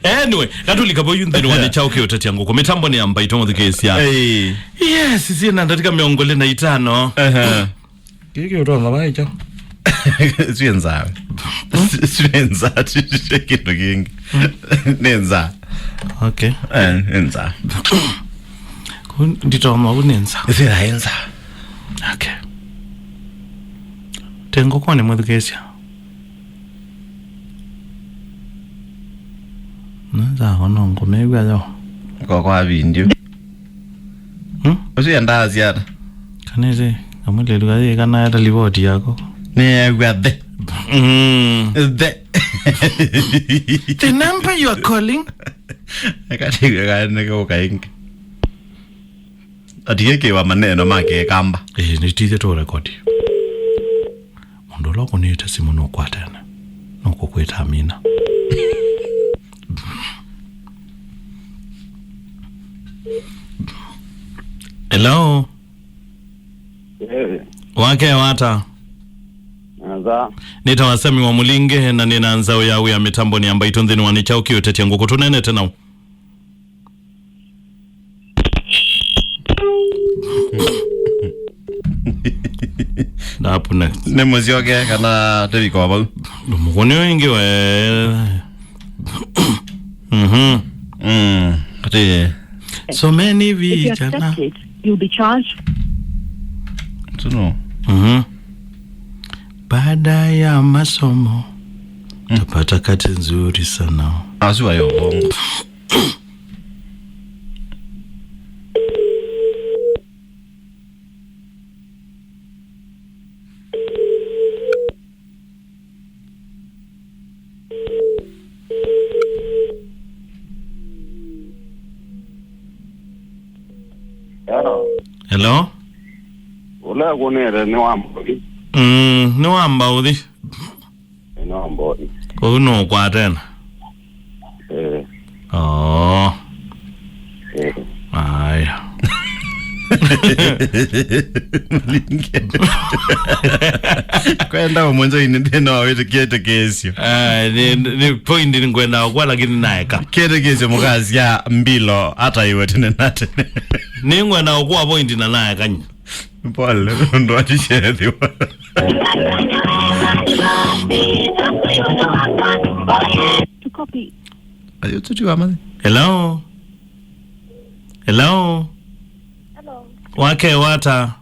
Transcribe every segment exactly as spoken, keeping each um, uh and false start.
Anyway, katulika voyu nthĩnĩ wa nĩ kyaũ kĩũtetya ngũkũ. Mĩtambo nĩ ya Mbaitũ mũthikĩĩsya. Hey. Yes, syĩna ndatĩka mĩongo ĩlĩ na itano. Aha. Kĩĩ kĩũtonya vai kyaũ? Syĩ nzaa. Syĩ nzaa, ti kĩndũ kĩngĩ. Nĩ nzaa. Okay. Eh, nĩ nzaa. Kũ nditonya vu nĩ nzaa. Syĩ nzaa. Okay. Te ngũkũ nĩ mũthikĩĩsya. Nza ono ngũmĩw'a yo. Kwa kwa video. Hmm? Ũsu endaa siata. Kana ĩsĩ, kamũlĩlu kathĩ kana eta livoti yako. Nĩew'a the. Mm. The. The number you are calling. Akatiw'a kaneke ũkaingi. Atigĩkĩwa maneno ma Kĩkamba. Ĩĩ, nĩtithĩ tũrekodi. Mũndũ ũla ũkũnĩte simũ nũkwatene. Nũkũkwĩta Amina. Hello? Eh. Wake wata? Nza. Nĩtawa Sami wa Mũlinge, na nĩna nzaũ ya wĩa mĩtambonĩ ya Mbaitũ nthĩnĩ wa nĩ kyaũ kĩũtetya ngũkũ tũnenete nau. Up next. Nĩ mũsyoke kana tũvika o vau? Mũkũnĩ ũyũ ĩngĩ we. Mhm. Mm. Ati. So many vijana. If you accept it, you'll be charged. Tuno. Mhm. Baada ya masomo, mm, tapata kati nzuri sana. Asu ayo bongo. Hello? Hello? Ũla ũkũnĩte nĩ wa Mbũthi. Mm, nĩ wa Mbauthi. Ĩno Mboni. Kũu nũkwatena? Eh. Oh. Eh. Aya. Kwenda ũmwenza ini ndĩna wawĩtĩkĩte kĩsio. Ah, nĩ, nĩ point nĩngwenda kwa lakini naeka. Kĩtĩkĩsio mũkasya mbilo hata iwe tene na tene. Nĩngwenda kwa point na naeka nyi. Pole, ndo atishethiwa. To copy. Ayo, tuti wa mathi. Hello? Hello? Hello. Wake wata?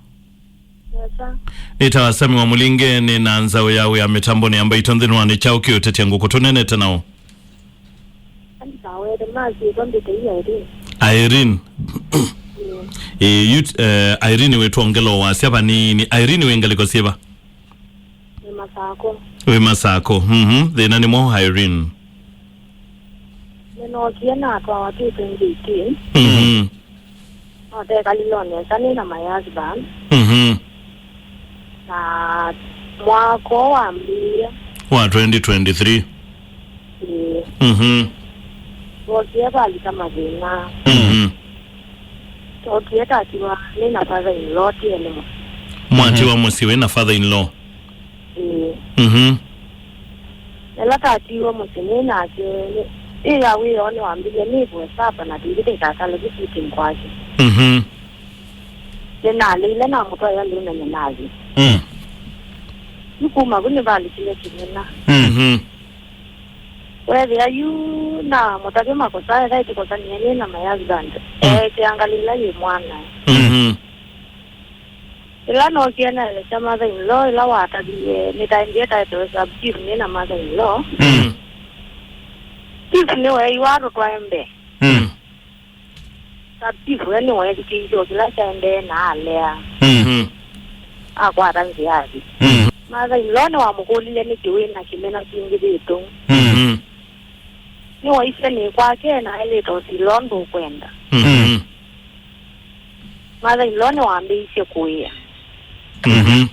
Yes, sir. Nĩtawa Sami wa Mũlinge, nĩ na nzaũ ya wĩa mĩtambonĩ ya Mbaitũ nthĩnĩ wa nĩ kyaũ kĩũtetya ngũkũ tũnenete nao. Andĩka wele masyĩtwa mbĩte ii Irene. Irene. Mm. Ĩĩ, yu, eh, Irene wĩtwongela wasya vanini. Irene wĩ ngalĩko syĩva? Wĩ Masako. Wĩ Masako. Mhm. Thĩna nĩ mwaũ, Irene? Nĩnookie natwawa twĩ twenty eighteen. Mhm. Notekalile o nesa nĩ na my husband. Mhm. Na mwaka ũũ wambĩĩa. Wa twenty twenty-three. Ĩĩ. Mhm. Twokie valika mathĩna. Mhm. Twokie tatiwa nĩ na father in law tiene mũsyĩ. Mwatiwa mũsyĩ wĩ na father in law. Ĩĩ. Mhm. Ĩla tatiiwe mũsyĩ nĩ nake, ĩ ya wĩoo nĩwambiie nĩvũe sapa na tũithi tũikakale vu sitting kwake. Mhm. Nĩnaleile namũtwaĩa lĩu na nĩnathi. Mm. Yu kuma vu nĩvalikile kĩmena. Mm. Mhm. Weethĩa yu namũtavya makosa etha ĩtĩkosanie nĩ na my husband. Mm. Eekea ngalĩ ĩla yĩ mwana. Mhm. Ĩla nookie naelesya mother in law ĩla watavie nĩtaendie title sub chief nĩ na mother in law. Mm. Chief nĩweeiwe atũtwae mbee. Mm. Sub chief we nĩweethukĩĩisye o kĩla kyaendee na alea. Mm. Mm. Akwata nzĩa athi. Mm. Mother in law nĩwamũkũlilye nĩkĩ wĩ na kĩmena kingĩ vĩtũ. Mm. Mm. Nĩwaisye nĩ kwake na aĩlĩte ũsila ũndũ ũkwenda. Mhm. Mother in law nĩwambĩĩisye kũĩa. Mhm.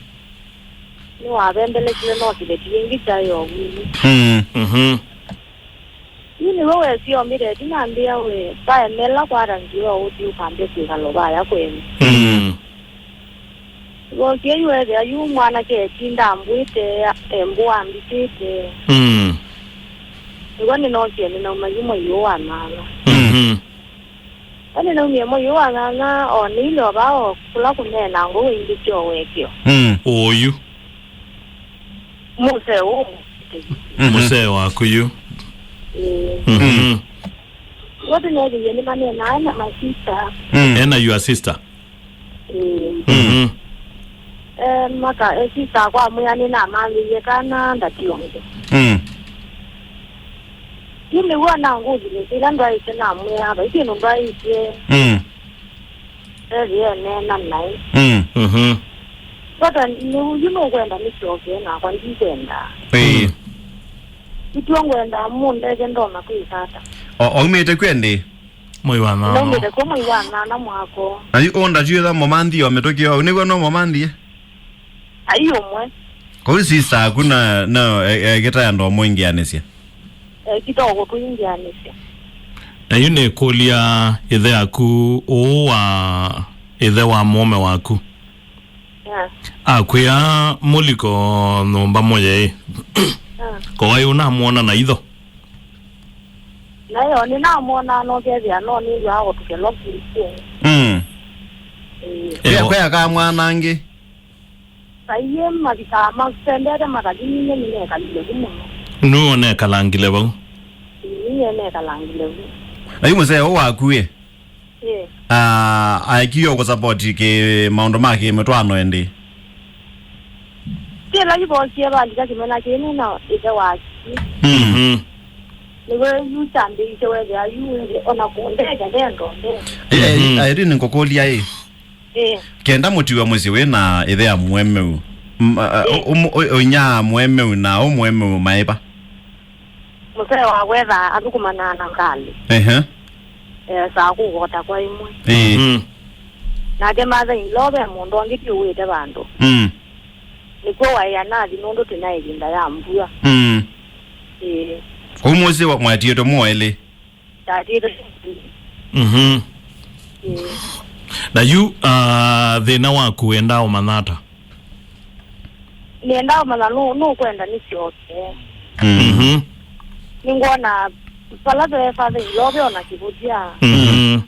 Nĩwavembelekile no kĩveti kĩngĩ kyaĩ o wini. Mm. Mhm. Yu nĩwe wesie ombĩte ĩtina ambĩa we vaemela kwata nzĩa ũthi ũkambe kwĩkala vaya kwene. Mm. Vokie yu ethĩa yu mwanake etinda ambwĩte, embũa ambĩtĩte. Mm. Nĩw'o nĩnookie, nĩnauma yu mwei ũũ wa nyanya. Mhm. Ĩndĩ nĩnaumie mwei ũũ wa nyanya, o nĩile o vaa o kũla kũneena ngũũ ingĩ sya ũekeo. Mm. Ũyu. Mũsee ũũ. Mhm. Mũsee waku yu. Ĩĩ. Mhm. Watu neethĩie nĩmaneenaa na masista. Mm. Ena your sister. Ĩĩ. Mhm. Eh, maka, eh, sister akwa amwĩa nĩnamanyĩie kana ndationge. Mm. Yu nĩw'o nangũthilĩte ĩla ndwaĩtye namwĩa, vai kĩndũ ndwaĩtye. Mm. Ethi eneena naĩ. Mm. Mhm. Sasa nĩ yu nũkwenda nĩsyokee nakwa ndikwenda. Ĩĩ. Mm. Ityo ngwenda mũndethe ndona kwĩka ata. O, aumĩte kwendĩ? Mwei wa nana. Naumĩte kwa mwei wa nana mwako. Na yu ũnda yu ĩtha mũmanthie o mĩtũkĩ o, nĩw'o no mũmanthie? Ai ũmwe. Kũu sister aku na, na, e, e, kĩtaya ndo mũingĩanĩsya. E, kĩtoko tũingĩanĩsya. Na yu nĩkũlya ĩthe aku ũũ wa ĩthe wa mũũme waku. Yeah. Akwĩa mũliko nyũmba mũyei. Yeah. Ko waĩ ũnamwona na itho? Nayo nĩnamwona nokethĩa no nĩw'aa ũtukelo kĩu. Mm. Ĩĩ. Ĩĩ. Kwĩ akamwana angĩ? Saiye mavikaa masendete makathi ninye nĩnekalile vu mũno. Nũũ ũnekalangile vau? Ninye nekalangile vu. Na yu mũsee ũũ waku ĩ? Ĩĩ. Ah, aekie ũkũsapoti kĩ maũndũ ma kĩmĩtwaano ĩndĩ? Kĩla yu vookie valika kĩmena kĩĩ nĩ na ĩthe waki. Mm. Mhm. Nĩwe yu kyambĩĩisye wethĩa yu ona kũndethya ndendondethya. Eh, mhm. Irene, ngũkũlya ĩ? Ĩĩ. Kenda mũtiwe mũsyĩ wĩ na ĩthe ya mũemeu. M-, a, a, ĩĩ. Ũ-, ũ-, ũ-, ũinya mũemeu na ũ mũemeu maĩva? Mũsee wa wetha athũkũmanaa na ngalĩ. Ehe. Esaa kũkota kwa ĩmwe. Ĩĩ. Mm. Nake mother-in-law ve mũndũ angĩ ti ũwĩte vandũ. Mm. Nĩkw'o waĩa nathi nũndũ twĩ na ĩvinda ya mbua. Mm. Ĩĩ. Kũu mũsyĩ wa-, mwatiĩtwe mwoelĩ? Tatiĩtwe. Mhm. Ĩĩ. Na yu, ah, thĩna waku wendaa ũmanya ata? Nĩendaa ũmanya nũ-, nũkwenda nĩsyoke. Mm. Mhm. Nĩngwona vala ve father-in-law ve ona kĩvũthya. Mhm.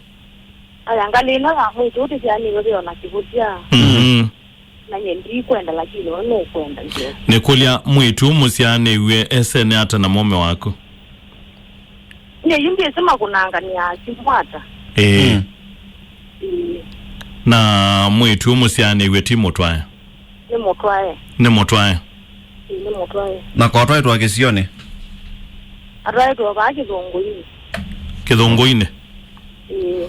Aya, ngalĩ ĩno ya mwĩĩtu ũtĩsyaanĩw'e ve ona kĩvũthya. Mhm. Na nye ndikwenda, lakini we nũkwenda ndio. Nĩkũlya mwĩĩtu ũmũsyaanĩw'e esene ata na mũũme waku? Nye yu ndyĩsĩ makũnanganĩa simũ ata. Ĩĩ. Mm. Ĩĩ. Na mwĩĩtu ũmũsyaanĩw'e ti mũtwae? Nĩ mũtwae. Nĩ mũtwae. Ĩĩ, nĩ mũtwae. Na kwatwaĩtwa kĩsionĩ? Atwaĩtwe vaa kĩthũngũinĩ. Kĩthũngũinĩ? Ĩĩ.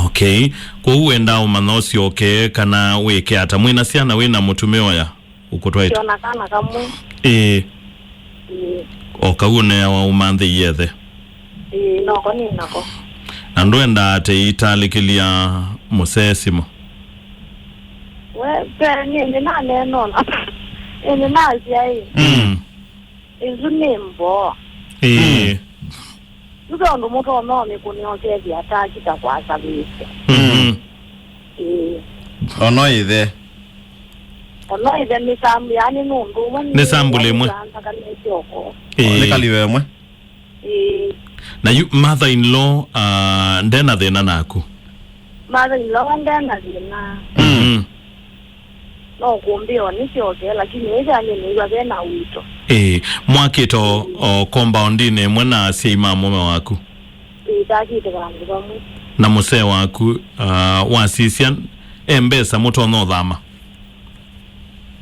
Okay. Kwoou wendaa ũmanya ũsyoke kana wĩke ata? Mwĩna syana, wĩna mũtumĩa ũya ũkũtwaĩte? Kyona kana kamwe. Ĩĩ. Ĩĩ. O kau ũneawa ũmanthĩie ĩthe? Ĩĩ, noko nĩ nako. Na ndwenda atĩ italĩkĩlya mũsee simũ? We, pe, nĩ, nĩ naneenona. Nĩ, nĩ nasya ĩ. Mm. Ĩsu nĩ mboo. Ĩĩ. Mm. Yu ve ũndũ mũtonya ũmĩkũnĩa ũkethĩa atakita kwasavĩĩsya. Mhm. Ĩĩ. Ono ĩthe. Ono ĩthe nĩ sambu, yaani nĩ ũndũ ũmwe. Nĩ sambu lĩmwe. Nĩ kaliwe ĩmwe. Ĩĩ. Na yu mother in law, ah, ndena thĩna naku? Mother in law ndena thĩna. Mhm. No kũmbĩa o nĩsyoke, lakini ĩtha nĩnĩw'a ve na wito. Ĩĩ, mwakĩte o, o compound-inĩ ĩmwe na asyai ma mũme waku? Ĩĩ, twakĩte vandũ vamwe. Na mũsee waku, ah, wasisya e mbesa mũtonya ũthama?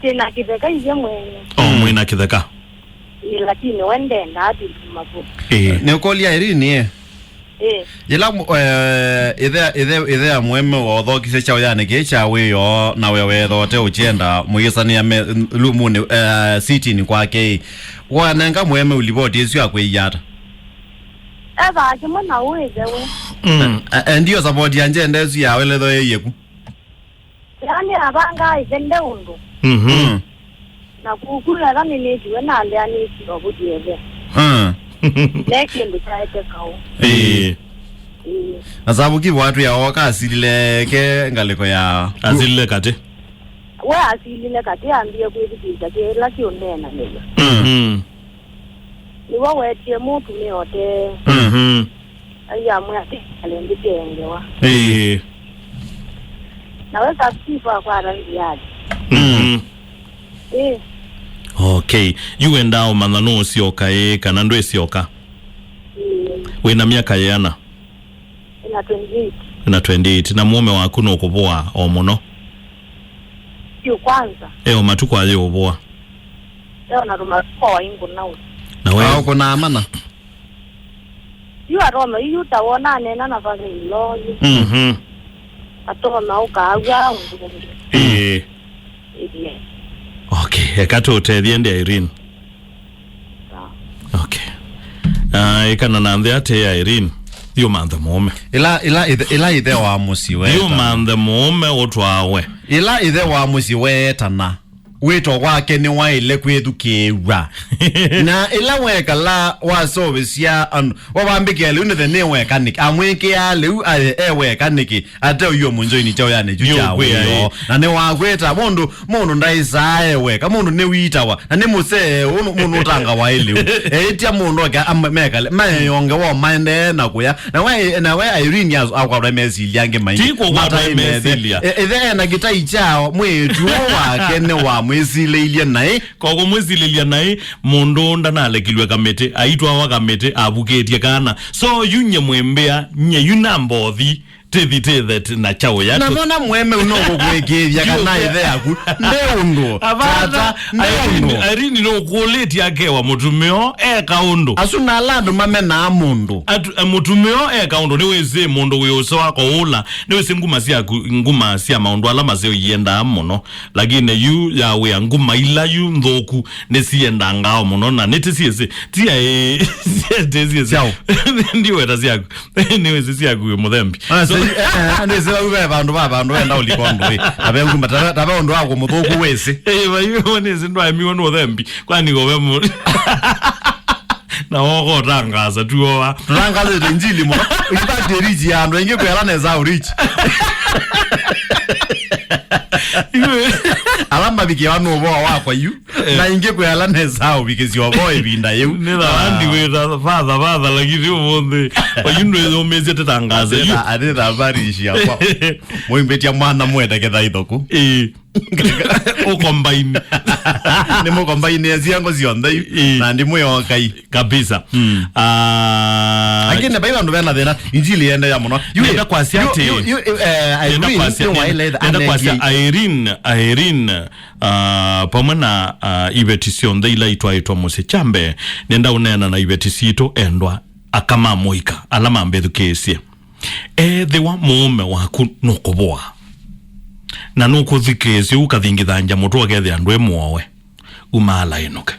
Twĩ na kĩtheka ithyĩ mwene. O, mm, mwĩ na kĩtheka? Ĩĩ, lakini we ndendaa tũtuma vu. Ĩĩ. Nĩũkũlya Irene, ĩ? Ĩĩ. Yĩla mũ-, eh, ĩthe, ĩthe, ĩthe ya mũemeu waũthokisye kyaũyanĩ kĩĩ kya wĩoo, na we weetha ũte ũkyenda mũyĩsanĩa me, lumunĩ, eh, sitini kwake-ĩ, wanenga mũemeu livoti ĩsu akwĩie ata? Ethaa kĩmwe na ũĩthe we. Mm. Eh, eh, ndio support ya njenda ĩsu ya weletho yĩie ku. Yaani avangaa ĩthe nde ũndũ. Mhm. Mm. Na kuku etha nĩnĩtiwe naleanĩtye ovũthi ĩthe. Mm. Ne kĩndũ kyaete kaũ. Ĩĩ. Ĩĩ. Na savu kivu atwĩa oka asilile ke ngalĩko ya. Asilile katĩ. We asilile katĩ ambie kwĩthukĩĩsya kĩla kĩũneenanĩw'a. Mm. Mhm. Nĩwe wetie mũtumĩa ũte. Mhm. Aiamwĩa atĩ alendete ngewa. Ĩĩ. Nawe Steve akwata ngiathi. Mhm. Ĩĩ. Okay. Yu wendaa ũmanya nũũsyoka ĩĩ kana ndwĩsyoka? Ĩĩ. Wĩna myaka yĩana? Ĩna twenty-eight. Wĩna twenty-eight. Na mũũme waku nũkũvũa o mũno? Yu kwanza. Eo matukũ ayĩ ũvũa? Eo na tũmatukũ wa ingũnaũ. Na we? Aũkũnaa mana. Yu atona, yu ta wona anena na father-in-law yu. Mhm. Atona ũkaaw'a ũndũ ũngĩ. Ĩĩ. Ĩĩ. Okay, eka tũũtethye ndi Irene. Sawa. Okay. Ah, ĩkana na nthĩ atĩ Irene. Thiĩ ũmanthe mũũme. Ĩla, ĩla, ĩthe, ĩla ĩthe wa mũsyĩ we. Thiĩ ũmanthe mũũme ũtwawe. Ĩla ĩthe wa mũsyĩ weetana. Wĩto wake nĩwaĩle kwĩthukĩĩw'a. Na ĩla wekala waseũvĩsya andũ, wavambĩkĩa lĩu nĩthe nĩ weka nĩkĩ? Amwĩkĩaa lĩu aye e weka nĩkĩ? Ate ũyũo mũnzoinĩ kyaũyanĩ kyu kya wĩoo. Na nĩwakwĩta mũndũ, mũndũ ndaĩsaa e weka, mũndũ nĩwitawa, na nĩ mũsee, ũnũ mũndũ ũtangawa ĩ lĩu. Eĩtya mũndũ oke am-, mekale, maeyonge woo maendee na kũya. Na we, na we Irene as-, akwatwa mesilya angĩ maingĩ. Ti kũkwatwa mataĩ mesilya. E, ĩthe ena kĩtai kyao, mwĩĩtu ũũ wake nĩwamwĩsilĩilye naĩ. Kwa kũmwĩsilĩlya naĩ, mũndũ ndanalekilwe kamĩtĩ, aitwawa kamĩtĩ, avukĩtye kana. So, yu nye mwĩmbĩa, nye yu na mbothi, tĩthi tĩthe na kyaũya. Na mona mũemeu no kũkũĩkĩĩthya kana ĩthe yaku nde ũndũ. Avata, tata, nde ũndũ. Irene, Irene nũkũlĩtye akewa mũtumĩo, eka ũndũ. Asu na ala andũ mamenaa mũndũ. Atu-, e, mũtumĩo eka ũndũ, nĩwĩsĩ mũndũ wĩ ũseo akoũla, nĩwĩsĩ nguma syaku, nguma sya maũndũ ala maseo iendaa mũno. Lakini yu ya wĩa nguma ila yu nthũku nĩsiendangaa mũno na nĩtĩ siĩsĩ. Ti aĩ, siete siĩsĩ. Syaũ? Ndiweta syaku. Nĩwĩsĩ syaku wĩ mũthembi. Ah, so, eh, eh, nĩsĩ vau ve vandũ va vandũ wenda ũlika ũndũ ĩ. Tave nguma, tave, tave ũndũ wa kũmũthũku wĩsĩ. Eh, vayu nĩsĩ ndwaemiwe nĩ ũthembi. Kwani go ve mũ-, na woko ũtangaza tu oa. Tũtangathĩte injili mũno. In fact, ĩrichi ya andũ aingĩ kwĩ ala nesa ũrichi. Ala mavikĩwa nĩ ũvoo wakwa yu. Eh. Na ingĩ kwĩ ala nesa ũvikĩsya ũvoo ĩvinda yĩu. Nĩ tha wandi wĩta father, father, lakini ũmũnthĩ. Oyu ndwĩyũmĩsye tũtangaze yu. Atĩ tha, atĩ tha habari ici yakwa. Mũimbĩtya mwana mwendeke thaithoku. Ĩĩ. Ũkombaini. Nĩ mũkombaini ya ciango cionthe yu. Ĩĩ. Na ndimwĩokai. Kabisa. Mm. Ah, lakini vai vandũ vena thĩna, injili yendeea mũno. Yu, nenda kwasya yu, atĩ, yu, yu, eh, nenda Irene, kwasya, nĩ waĩle nenda, nenda kwasya anengie. Irene, Irene, ah, pamwe na, ah, iveti syonthe ila itwaĩtwa mũsyĩ. Kya mbee, nenda ũneena na iveti sitũ endwa, aka ma mũika, ala mambĩthukĩĩsye. Ethĩwa mũũme waku nũkũvũa, na nũkũthikĩĩsya ũkathingithangya mũtwe ũkethĩa ndwĩ mũowe, umaala ĩnũke.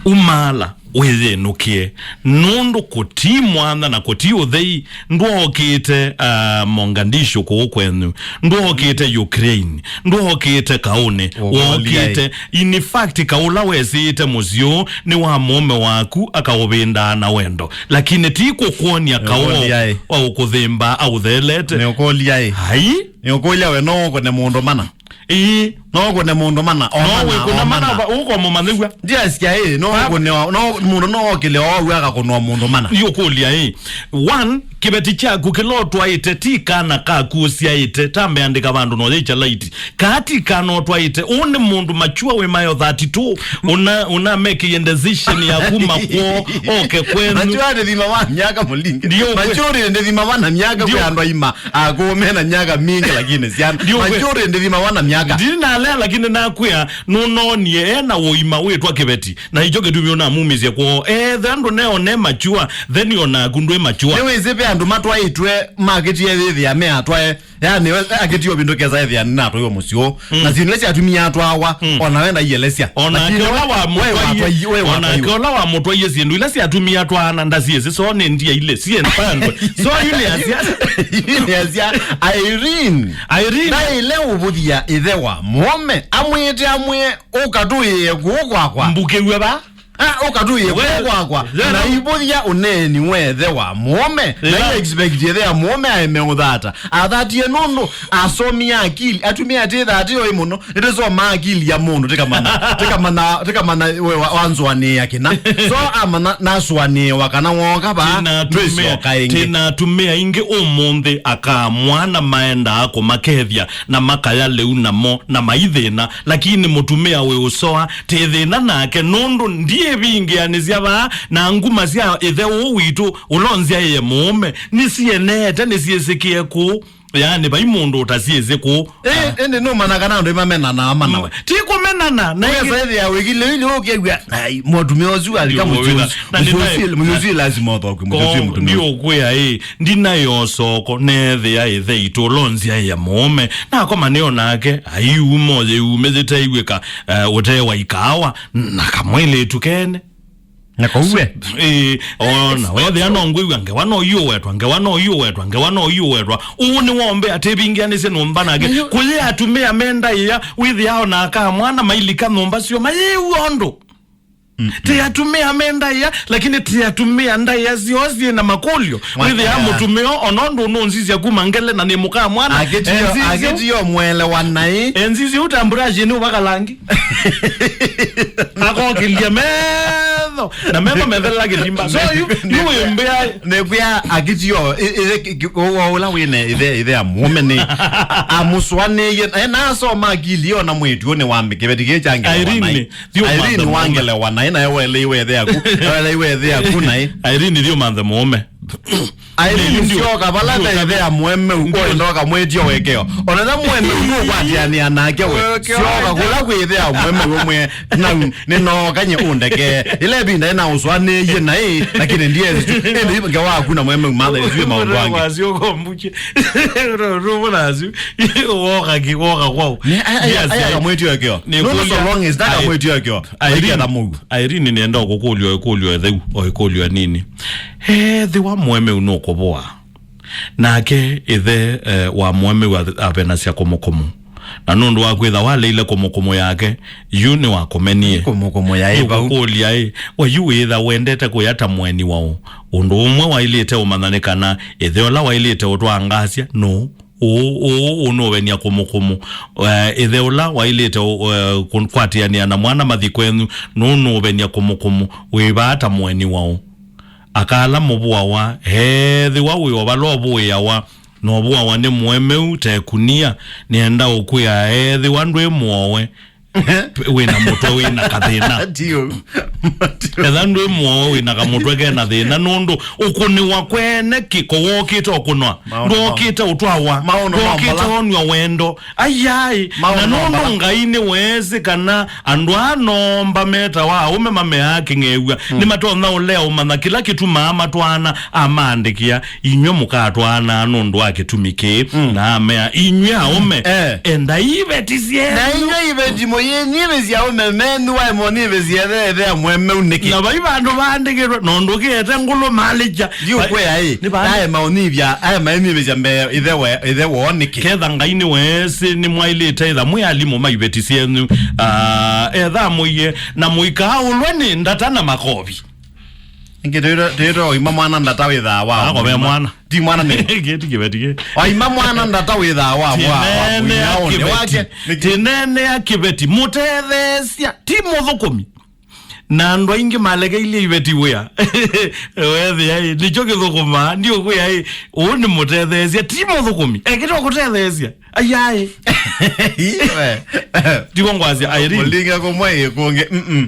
Umaala wĩyĩnũkĩe, nũndũ kũti mwanya na kũti ũthei ndwookĩte, ah, Mogadishu kũũ kwenyu, ndwookĩte Ukraine, ndwookĩte kaũnĩ, ũkũlya ĩ, wookĩte, in fact, kaũla wesĩĩte mũsyĩ ũũ nĩ wa mũũme waku akaũvĩndaa na wendo. Lakini ti kũkwony'a kaũ wa, nĩũkũlya ĩ, wa ũkũthĩmbaa aũtheelete. Nĩũkũlya ĩ. Ai. Nĩũkũlya we no ũkũne mũndũ mana. Ĩĩ. No ũkũne mũndũ mana, o no mana, wĩkũna o mana, mana. Ũkomũmanyĩw'a. Ndiasya ĩ, no ũkũne o, no mũndũ no okĩle o au akakũnwa mũndũ mana. Nĩũkũlya ĩ. One, kĩveti kyaku kĩla ũtwaĩte ti kana kaku ũsyaĩte, tambe andĩka vandũ no yĩkya laiti. Kaa ti kana ũtwaĩte, ũũ nĩ mũndũ mature wĩ mayo thirty-two, ũna, ũna make a decision ya kuma kwoo, oke kwenyu. Mature ndĩthimawa na myaka mũlingi. Ndio kwe. Mature ndĩthimawa na myaka. Ndio. Kwĩ andũ aima, akũũ mena myaka mingĩ, lakini syana. Ndio kwe. Mature ndĩthimawa na myaka. Ndinalea, lakini nakwĩa, nũnonie ena ũima wĩtwa kĩveti. Na ikyo kĩtumi ũnamumisye kwoo. Eh, the andũ neo ne mature, then onaku ndwĩ mature. Nĩwĩsĩ ve andũ matwaĩtwe makĩtie yĩthĩa me atwae. Yani, we, akĩtie ũvindũkesa ethĩa nĩnatwaiwe mũsyĩ ũũ. Mm. Na syĩndũ ila syatumie atwawa, mm, ona we ndaielesya. Onake ũla wamũtwaie, we watwaiwe, we onake watwaiwe. Ũla wamũtwaie syĩndũ ila syatumie atwaana ndasiĩsĩ, so nĩ ndia ile, siendandwe. So yu nĩasya. Yu nĩasya, Irene. Irene. Ndaĩle ũvũthya ĩthe wa mũũme, amwĩte amwĩe, ũka tũĩe kũũ kwakwa. Mbukĩw'e va? Ah, ũkatũie kwakwa. Na ivũthya ũneeni wa ĩthe wa mũũme. Na i expect ĩthe ya mũũme aeme ũthata. Athatie nũndũ asomie akili. Atumĩa atĩ thati oi mũno. Nĩtũsoma akili ya mũndũ. Tĩkamana, tĩkamana, tĩkamana we wa- wanzũanĩĩa kĩna. So amana nasũanĩĩwa kana woka vaa. Tina atumĩa, ndwĩsyoka ĩngĩ. Tina atumĩa ingĩ ũmũnthĩ akamwana maendaa kũmakethya na makaya lĩu namo na maithĩna. Lakini mũtumĩa wĩ ũsoa, tĩ thĩna nake, nũndũ ndiĩvingĩanĩsya vaa, na nguma sya ĩthe ũũ witũ, ũla ũnzyaĩe mũũme, nĩsienete, nĩsyĩsĩkĩe kũũ. Yaani, vai mũndũ ũtasyĩsĩ kũũ. Ĩ, ĩndĩ nũmana kana andũ mamenanaa manawe. Ti kũmenana, na ũkesa ĩthĩa wĩkile ili ũkew'a, ai, mũtumĩa ũsu alika mũsyĩ ũsu. Na mũsyĩ ũsu, mũsyĩ ũsu lazima ũthokwe, mũsyĩ ũsu mũtumĩa ũsu. Ndiũkwĩa ĩ, ndinayo soko, neethĩa ĩthe itũ ũla ũnzyaĩe mũũme. Nakoma nĩo nake, aiuma ũyĩume yĩteiw'ĩka, eh, ũtee wa ikaawa, na kamwĩlĩtu kene. Na kouwe. Ĩĩ, ona, wethĩa no ngwĩw'a, ngewa no iũwetwa, ngewa no iũwetwa, ngewa no iũwetwa. Ũũ nĩ wombe atĩvingĩanĩsye nyũmba nake. Kũyĩ atumĩa me ndaĩa, wĩthĩa ona aka mwana mailika nyũmba syoo, mayĩw'a ũndũ. Ti atumĩa me ndaĩa, lakini ti atumĩa ndaĩa syoo syĩ na makũlyo. Wĩthĩa mũtumĩa, ona ũndũ ũnũnzisya kuma ngele na nĩ mũka mwana. Akĩtio, akĩtio mwelewa naĩ. Enzisyo ũtamburashi nĩ ũvaka langi. Akokĩlya metho. Na metho methelela kĩlimba. So, yu, yu wĩmbĩa. Nĩkwĩa akĩtio, ĩ- ĩ- ĩ- ũla wĩne ĩthe, ĩthe ya mũũme nĩ amũsũanĩie. Ena asoma akili ona mwĩtu nĩ wa kĩveti kĩĩ kya ngelewa naĩ. Irene, thiũmanthe mũũme. Irene wa ngelewa naĩ, naye weleiwe ĩthe yaku. Weleiwe ĩthe yaku naĩ. Irene, thiũmanthe mũũme. Irene, syoka vala ve ĩthe ya mũemeu, ũenda ũkamwĩtye ũekeo. Ona na mũemeu nũkwatianĩa nake we. Syoka kũla kwĩ ĩthe ya mũemeu ũmwe, nau nĩnooka nye ũndekee. Ĩla ĩvinda ĩnaũsũanĩie naĩ, lakini ndiezi tu. Ĩndĩ ngewa waku na mũemeu matha ĩsu ĩ maũndũ angĩ. Wasyoka mbuche. Rũmũnasu. Woka ki, woka kwau. Nĩ aya, aya, aya kamwĩtye ũekeo. Nũndũ so long as that kamwĩtye ũekeo. Irene, Irene, nĩenda ũkũkũlya ĩkũlyo ĩtheu, o ĩkũlyo nini. Ethĩwa mũemeu nũkũvũa, nake ĩthe, eh, wa mũemeu ath- avenasya kũmũkũmũ. Na nũndũ wa kwĩtha waleile kũmũkũmũ yake, yu nĩwakũmenie. Kũmũkũmũ yaĩ vau. Nĩũkũkũlya ĩ, we yu wĩtha wendete kũya ta mũeni waũ? Ũndũ ũmwe waĩlĩte ũmanya nĩ kana ĩthe ũla waĩlĩte ũtwangaasya nũũ? Ũũ, ũũ ũnũũvenia kũmũkũmũ. Eh, ĩthe ũla waĩlĩte, eh, kũ- kwatĩanĩa na mwana mathi kwenyu, nũnũũvenia kũmũkũmũ. Wĩ vaa ta mũeni waũ? Aka ala mũvũawa, ethĩwa wĩ o vala ũvũĩawa, na ũvũawa nĩ mũemeu ta ĩkunia, nĩenda ũkwĩa, ethĩwa ndwĩ mũowe, wĩna mũtwe wĩna kathĩna. Ndio. Etha ndwĩ mũowe wĩna kamũtwe kena thĩna, nũndũ ũkũnĩwa kwene kĩko wokĩte ũkũnwa. Maũndũ ma- Ndwokĩte ũtwawa. Maũndũ ma- Ndwokĩte onw'a wendo. Ayai. Maũndũ na nũndũ ma- Ngai nĩweesĩ kana andũ aa nomba metawa aũme mameaa kĩng'ew'a, nĩmatonya ũlea ũmanya kĩla kĩtumaa matwaana amaandĩkĩa. Inyw'ĩ mũkatwaanaa nũndũ wa kĩtumi kĩĩ, na amea, inyw'ĩ aũme, eh, endai iveti syenyu. Na inyw'ĩ iveti mũyĩnyivĩsya aũme menyu, waĩ mũnyivĩsya ĩthe, ĩthe ya mũemeu nĩkĩ? Na vai vandũ vaandĩkĩtwe, nondũ kĩete ngũlũ malĩkya. Ndiũkwĩa ĩ, nĩ va- aema ũnyivya, aema ĩnyivĩsya mbee ĩthe we, ĩthe woo nĩkĩ? Ketha Ngai nĩweesĩ nĩmwaĩlĩte ĩtha mwĩ alimũ ma iveti syenyu, ah, etha mũie, na mũikaaũlwe nĩ ndata na makovi. Ĩngĩ twĩtwa, twĩtwa oima mwana ndata wĩthaa wa. Ako ve mwana. Ti mwana nĩ. Kĩti kĩveti kĩ. Oima mwana ndata wĩthaa wa, wa, wa. Tinene ya kĩveti. Tinene ya kĩveti. Mũtetheesya, ti mũthũkũmi. Na andũ aingĩ malekeilye iveti wĩa. Wethĩa ĩ, nĩkyo kĩthũkũmaa, ndiũkwĩa ĩ, ũũ nĩ mũtetheesya, ti mũthũkũmi. Ekĩte kũtetheesya. Ayaĩ. Tigo ngwasya, Irene. Mũlinge kũmwe ĩ kũngĩ. Mm-mm.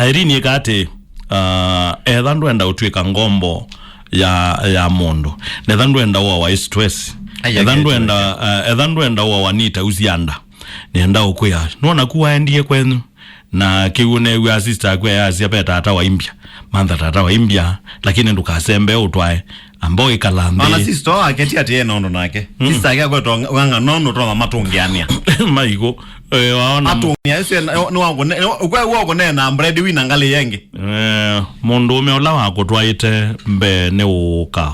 Irene ĩka atĩ, ah, etha ndwenda ũtw'ĩka ngombo ya, ya mũndũ. Netha ndwenda ũawa ĩ stress. Ai, etha ndwenda, ah, etha ndwenda ũawa nĩ itau sya nda. Nĩenda ũkwĩa, nona ku waendie kwenyu. Na kĩu neew'aa sister aku ayasya ve tata wa imbya. Mantha tata wa imbya, lakini ndũkasembe ũtwae. Amba ũikala nthĩ. Ona sister wake ti atĩ ena ũndũ nake. Mm. Sister ake akwetwa ng'ang'a nũndũ ũtonya matũngĩanĩa. Maigũ. Eh, waona. Atũngĩa, ĩsu ena- nĩ wakũne- nĩ- ũkwew'a ũkũneena bread wina ngalĩ yengĩ. Eh, mũndũũme ũla wakũtwaĩte mbee nĩ ũũka.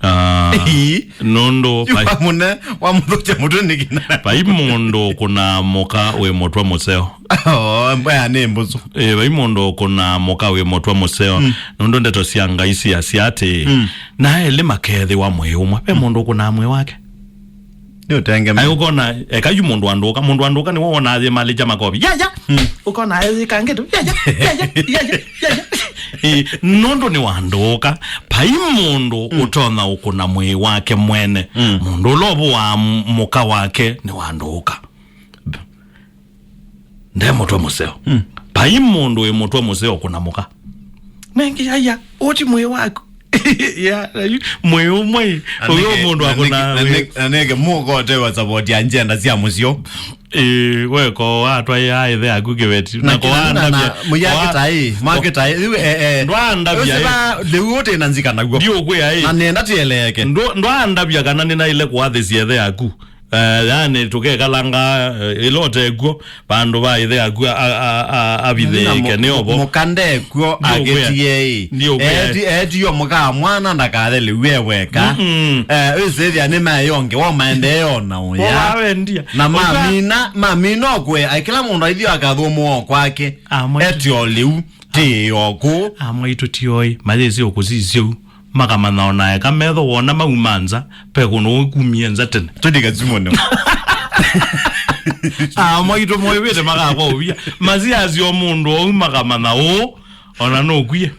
Ah, ii, nũndũ yu vai, wa mũne, wa mũthũkya mũtwe nĩ kĩna. Vai mũndũ ũkũnaa mũka wĩ mũtwe mũseo. Oh, mbaya nĩ mbũsũ. Ĩ, vai mũndũ ũkũnaa mũka wĩ mũtwe mũseo. Mm. Nũndũ ndeto sya Ngai siasya atĩ, mm, na elĩ makeethĩwa mwĩĩ ũmwe. Ve mũndũ ũkũnaa mwĩĩ wake. Nĩ ũtengeme. Ai, ũkona, eka yu mũndũ andũka, mũndũ andũka nĩwe wonaa yĩmalĩkya makovi. Yaya! Mm. Ũkona ayĩkangĩte. Yaya! Yaya! Yaya! Yaya! Ĩ, nũndũ nĩ wandũka, vai mũndũ, mm, ũtonya ũkũna mwĩĩ wake mwene. Mm. Mũndũ ũla ũvũaa m-, mũka wake nĩ wandũka. Nde mũtwe mũseo. Mm. Vai mũndũ wĩ mũtwe mũseo kũna mũka. Nengĩ, aya, ũti mwĩĩ waku. Ya, na yu, mwĩĩ ũmwe, na ũyũ nĩke, mũndũ na akũna nĩke, na wĩ- nĩke, na nĩke mũkotewa support ya njenda sya mũsyo. Ĩ, weko watwaĩa ĩthe yaku kĩveti. Na na kĩla na, na, kũandavya, mũya wa- kĩtaĩ, ma kĩtaĩ, yu, eh, eh. Ndwaandavya, ũsĩ ĩ. Ba, lĩu ũtĩ na nzika naw'o. Ndiũkwĩa, ĩ. Na nenda tieleeke. Ndũ-, ndwaandavya kana nĩnaĩle kũathĩsya ĩthe yaku. Eh, yani, tũkekalanga, eh, ĩla ũtekw'o, vandũ va ĩthe yaku a-, a-, a-, a-, avithĩĩke, nĩ ovo. Mũka ndekw'o. Ndiũkwĩa. Akĩtie ĩ. Ndiũkwĩa. Eti-, etio mũka mwana ndakathelew'e weka. Mm-mm. Eh, wĩsĩthĩa nĩ maeyonge wa maendeeo na ũya. Wawendia. Na mamina, mamina okwe, ai kĩla mũndũ aithio akathũmũa kwake. Amwe. Etio lĩu, tĩ oku. Amwe itũ tioi, mayĩsĩ ũkũsisya u. Makamanya ona eka metho wona mauma nza, pe kũndũ ũkumie nza tene. Tũndĩ kazimono. Ah, mwaitũ moĩvĩte makakwa ũvia. Masiasyo mũndũ ou makamanya ũũ, ona nũkwie.